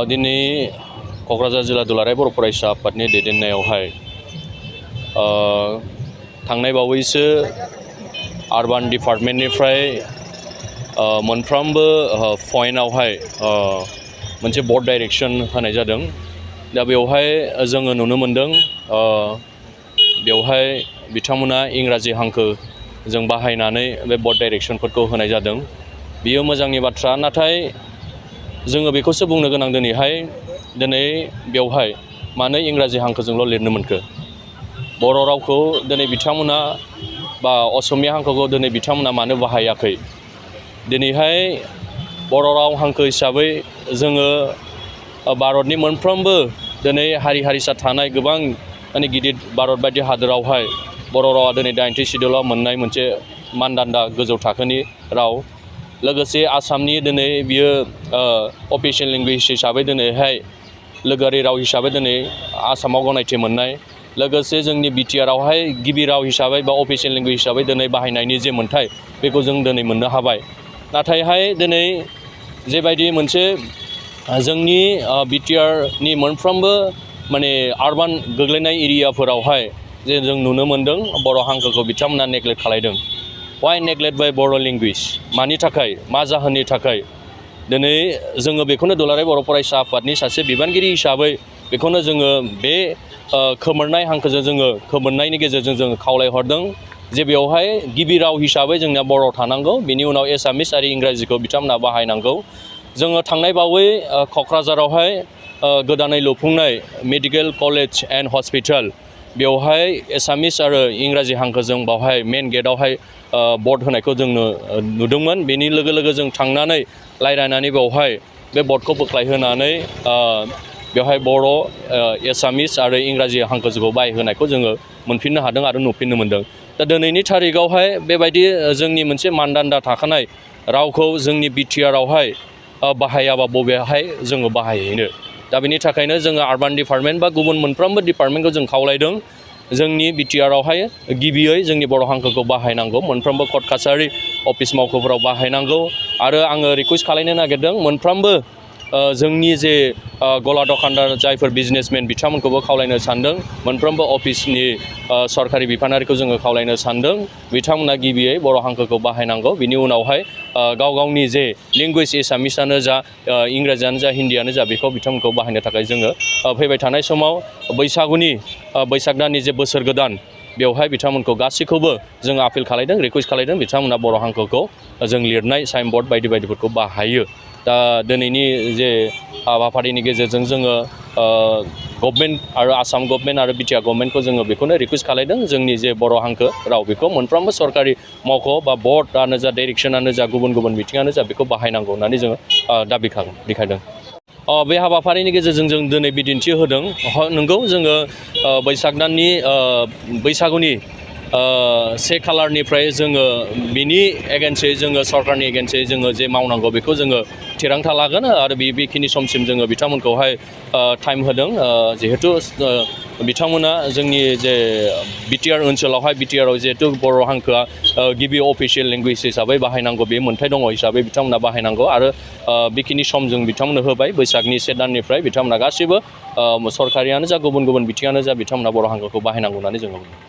दिनै क'क्राझार जिल्ला दुलाराय बर' फरायसा आफादनि दैदेननायावहाय थांनाय बावैसो आर्बान डिपार्टमेन्टनिफ्राय मोनफ्रोमबो पइन्टआवहाय मोनसे बर्ड डाइरेक्शन होनाय जादों। दा बेवहाय जोङो नुनो मोनदों बेवहाय बिथांमोना इंराजि हांखो जों बाहायनानै बे बर्ड डाइरेक्शनफोरखौ होनाय जादों। बियो मोजांनि बाथ्रा, नाथाय जोङो बेखौसो बुंनो गोनां दिनै बेवहाय मानो इंराजि हांखोजोंल' लिरनो मोनखो? बर' रावखौ दिनै बिथांमोना बा असमिया हांखोखौ दिनै बिथांमोना मानो बाहायाखै? दिनैहाय बर' राव हांखो हिसाबै जोङो भारतनि मोनफ्रोमबो दिनै हारि हारिसा थानाय गोबां गिदिर भारत बायदि हादोरावहाय बर' रावा दिनै 80 सिडिउलाव मोननाय मोनसे मानदान्दा गोजौ थाखोनि राव। लोगोसे आसामनि दिनै बियो अफिसियेल लेंगुवेज हिसाबै दिनैहाय लोगोआरि राव हिसाबै दिनै आसामाव गनायथि मोननाय। लोगोसे जोंनि बिटिआरआवहाय गिबि राव हिसाबै बा अफिसियेल लेंगुवेज हिसाबै दिनै बाहायनायनि जे मोन्थाय बेखौ जों दिनै मोननो हाबाय। नाथायहाय दिनै जेबायदि मोनसे जोंनि बिटिआरनि मोनफ्रोमबो आर्बान गोग्लैनाय एरियाफोरावहाय जे जों नुनो मोन्दों बर' हांखोखौ बिथांमोना नेग्लेक्ट खालायदों। वाइ नेग्लेक्ट बाय बर' लेंगुवेज? मानि थाखाय, मा जाहोननि थाखाय? दिनै जोङो बेखौनो दुलाराय बर' फरायसा आफादनि सासे बिबानगिरि हिसाबै बेखौनो जोङो बे खोमोरनाय हांखोजों जोङो खोमोरनायनि गेजेरजों जोङो खावलायहरदों जे बेवहाय गिबि राव हिसाबै जोंनिया बर' थानांगौ, बेनि उनाव एसामिस आरो इंराजिखौ बिथांमोना बाहायनांगौ। जोङो थांनाय बावै क'क्राझाराव गोदानै लुफुंनाय मेडिकेल कलेज एन्ड हस्पिटाल बेवहाय एसामिस आरो इंराजि हांखोजों बावहाय मेन गेटआवहाय बर्ड होनायखौ जों नुदोंमोन। बेनि लोगो लोगो जों थांनानै रायज्लायनानै बेवहाय बे बर्डखौ बोख्लायहोनानै बेवहाय बर', एसामिस आरो इंराजि हांखोखौ बाहायहोनायखौ जोङो मोनफिननो हादों आरो नुफिननो मोन्दों। दा दिनैनि थारिखआवहाय बेबायदि जोंनि मोनसे मानदान्दा थाखानाय रावखौ जोंनि बिटिआरआवहाय बाहायाबा बबेहाय जोङो बाहायहैनो? दा बेनि थाखायनो जोङो आर्बान डिपार्टमेन्ट बा गुबुन मोनफ्रोमबो डिपार्टमेन्टखौ जों खावलायदों जोंनि बिटिआरआवहाय गिबियै जोंनि बर' हांखोखौ बाहायनांगौ, मोनफ्रोमबो कर्ट कासारि अफिस मावख'फोराव बाहायनांगौ। आरो आङो रिकुवेस्ट खालामनो नागिरदों मोनफ्रोमबो जोंनि जे गला दखानदार जायफोर बिजनेसमेन बिथांमोनखौबो खावलायनो सानदों, मोनफ्रोमबो अफिसनि सरकारि बिफानारिखौ जोङो खावलायनो सानदों बिथांमोना गिबियै बर' हांखोखौ बाहायनांगौ। बिनि उनावहाय गाव गावनि जे लेंगुवेज एसामिसआनो जा, इंराजियानो जा, हिन्दीयानो जा, बेखौ बिथांमोनखौ बाहायनो थाखाय जोङो फैबाय थानाय समाव बैसाग दाननि जे बोसोर गोदान बेवहाय बिथांमोनखौ गासैखौबो जोङो आपिल खालायदों, रिकुवेस्ट खालायदों बिथांमोना बर' हांखोखौ जों लिरनाय साइनबर्ड बायदि बायदिफोरखौ बाहायो। दा दिनैनि जे हाबाफारिनि गेजेरजों जोङो गभर्नमेन्ट आरो आसाम गभर्नमेन्ट आरो बिटिआर गभर्नमेन्टखौ जोङो बेखौनो रिकुवेस्ट खालायदों जोंनि जे बर' हांखो राव बेखौ मोनफ्रोमबो सरकारि मावख' बा बर्डआनो जा, डाइरेक्सनानो जा, गुबुन गुबुन बिथिङानो जा, बेखौ बाहायनांगौ होननानै जोङो दाबि देखायदों। बे हाबाफारिनि गेजेरजों जों दिनै बिदिन्थि होदों। नंगौ, जोङो बैसाग दाननि बैसागुनि 1 खालारनिफ्राय जोङो बिनि एगेन्स्टै जोङो सरकारनि एगेन्स्टै जोङो जे मावनांगौ बेखौ जोङो थिरांथा लागोन आरो बेखिनि समसिम जोङो बिथांमोनखौहाय टाइम होदों। जिहेथु बिथांमोना जोंनि जे बिटिआर ओनसोलावहाय बिटिआरआव जिहेतु बर' हांखोआ गिबि अफिसियेल लेंगुवेज हिसाबै बाहायनांगौ, बे मोन्थाय दङ हिसाबै बिथांमोना बाहायनांगौ आरो बेखिनि सम जों बिथांमोननो होबाय। बैसागनि 1 दाननिफ्राय बिथांमोना गासैबो सरकारियानो जा, गुबुन गुबुन बिथिङानो जा, बिथांमोना बर' हांखोखौ बाहायनांगौ होननानै जोङो बुङो।